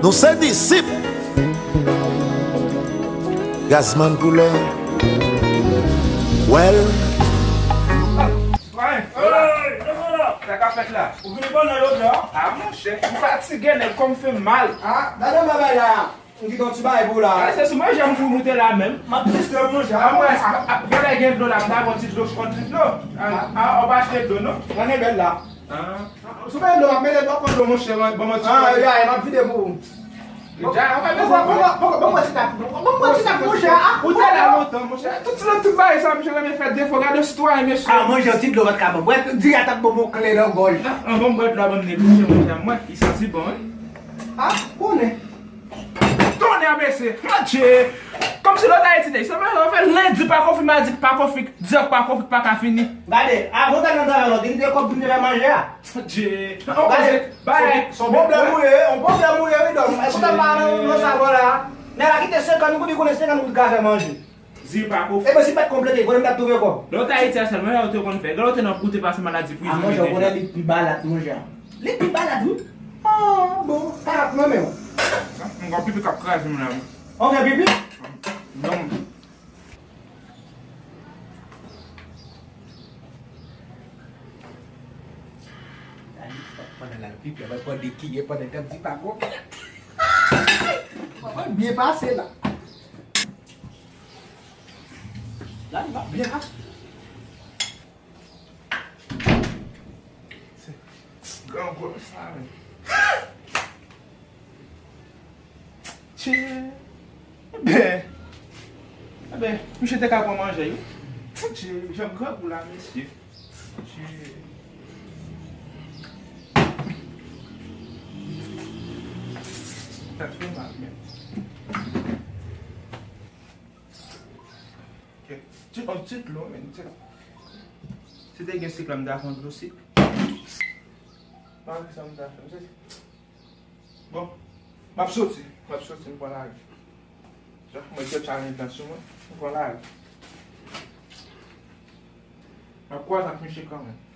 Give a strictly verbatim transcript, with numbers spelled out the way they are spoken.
Nou se disip. Gazman koulè. Well. Sitwayen. Sa k ap fèt la? Ou vini pandan yo dè a? Ah, monchè, m fatige, nèg kò m fè m mal. Ah, gade yon bagay la. M kite yon ti bagay pou ou la. Ah, se sou manje m pou moute la menm. M ap teste w, monchè. Ah, mwen, ah, ah, genlè gen dlo la, m ta pran ti dlo, m pran ti dlo. Ah, ah, ou pa achte dlo, non? Nan gen bèl la. Ah. Si w pa gen dlo, m ap mete dlo, pran dlo, monchè, ban mwen ti dlo. Ah, ya, m ap vide pou ou. Deja, ou pa bezwen. Bon, bon, bon, bon, bon, ti tap, bon, bon, ti tap, monchè, ah. Ou te la lontan, monchè. Tout ti lòt, tout bagay sa, misye renmen fè defo. Gade sitwayen, mesye. Ah, manje yon ti dlo, pa t ka bon. Bwè, di a t ap bon, bon, kle nan gòj. Ah, ah, bon, bwè dlo, bon, nèg, monchè, monchè, mwen, li santi bon, wi. Ah, konnen. Tonnè mesye, adje! Kòmsi lòt Ayiti nèg, sèlman yo fè lendi pa konfime, madi pa konfime, di pa konfime pa ka fini. Gade, avan w t al nan travay la, w te kite kòb pou m te fè manje a. Adje! Gade, se yon pwoblèm ou ye, yon pwoblèm ou ye, wi, dòm. Èske w t ap pa nan, nan sa vò la? Nèg la kite senkant goud, li konnen senkant goud ka fè manje. Di pa konfime. Ebyen, si m pa t konplete, kote m t ap twouve kòb? Lòt Ayiti a sèlman yo te konn fè. Gade, ou te nan, ou te pase maladi prizon. Ah, monchè, ou konnen li pi balat, monchè. Li pi balat, wi. Ah, bon, pa ap nan men w. M gen pipi k ap kraze m la, wi. Ou gen pipi? Non. Pandan l al pipi, l ap pran de kiye pandan l t ap di pa konfime. Papa l byen pase la. La, li pa byen pase. Se grangou sa, men. Tchè. Ebyen, ebyen, misye te ka pran manje, wi. Tchè, jan grangou la, mesye. Tchè. Sa fè mal, men. Ti, yon ti dlo, men, ti, si te gen sik la, m ta pran dlo sik. Pa gen sa m ta fè, m se, bon, m ap soti, m ap soti, m pral lage. Mwen te challenge la sou mwen, m pral lage. M ap kwaze ak misye kanmenm.